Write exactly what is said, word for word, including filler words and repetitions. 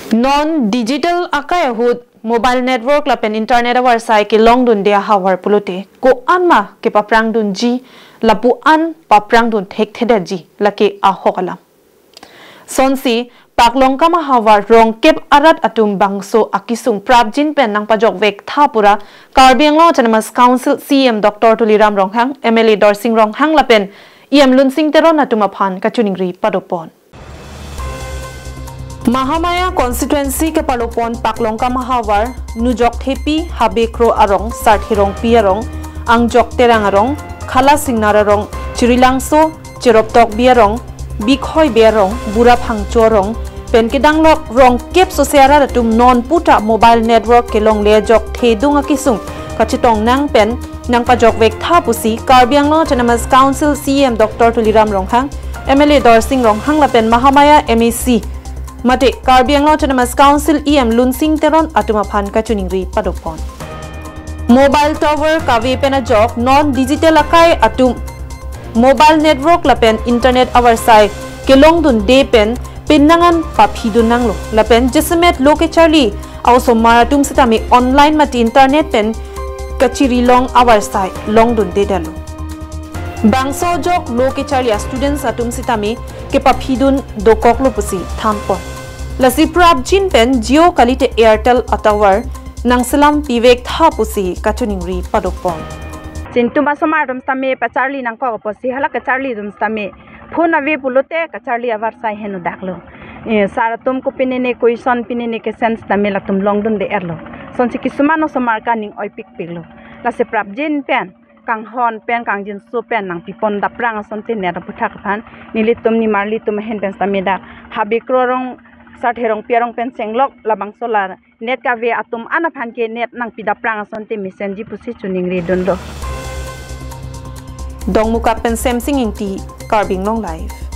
Non digital akai ahut mobile network lapen internet avarsai kelongdunde ahavar pulote ko-an ma kepaprangdunji lapu-an paprangdun thekthedetji lake ahok alam. Sonsi Paklongkam ahavar rongkep arat atum bangso akisung prapjin pen nangpajokvek tha pura Karbi Anglong Autonomous Council C E M Doctor Tuliram Ronghang, M L A Dorsing Ronghang lapen E M Lunsing Teron atum aphan kachiningri padopon. Mahamaya constituency kepalopon Paklongkam ahavar, Nujokthepi, Habekro arong, Sarthe Rongpi arong, Angjok Terang arong, Khala Singnar arong, Chirilangso, Cherop Tokbi arong, Bikhoi Be arong, Bura Phangcho arong pen kedanglok rongkep sose arat atum non puta mobile network kelongle ajok thedung akisung kachetong nang pen nangpajokvek tha pusi Karbi Anglong Autonomous Council C E M Doctor Tuliram Ronghang, M L A Dorsing Ronghang lapen Mahamaya M A C mate Karbi Anglong Autonomous Council E M Lunsing Teron atum aphan kachiningri padopon. Mobile tower kave pen ajok non digital akai atum mobile network lapen internet avarsai kelongdunde pen pinnangan paphidun nanglo lapen jasemet lo kecharli a-osomar atum sitame online mate internet pen kachiri long avarsai longdundedetlo. Bangso ajok lo kecharli a-students atum sitame kepaphidun dokoklo pusi thanpon. Lasi prapjin pen Jio kalite Airtel atower nangselam pivek tha pusi kachiningri padopon. Chintum asomar atum sitame pacharli nangkok apotsi hala kacharli atum sitame phone ave pulote kacharli avarsai henodaklo. Eh, sir atum kopinene question pinene kesen sitame latum longdunde-etlo. Sonsi kisuman osomar kaning oipikpiklo. Lasi prapjin pen kanghon pen kangjinso pen nangpipon daprang asonte net aputhak aphan nelitum nimarlitum ahin pen sitame dak Habekro arong Sarthe Rongpi arong pen chenglok labangso la net kave atum an aphan ke net nangpi daprang asonte mesenji pusi chiningri dunlo. Dongmukak pen Semsing Ingti, Karbi Anglong Live.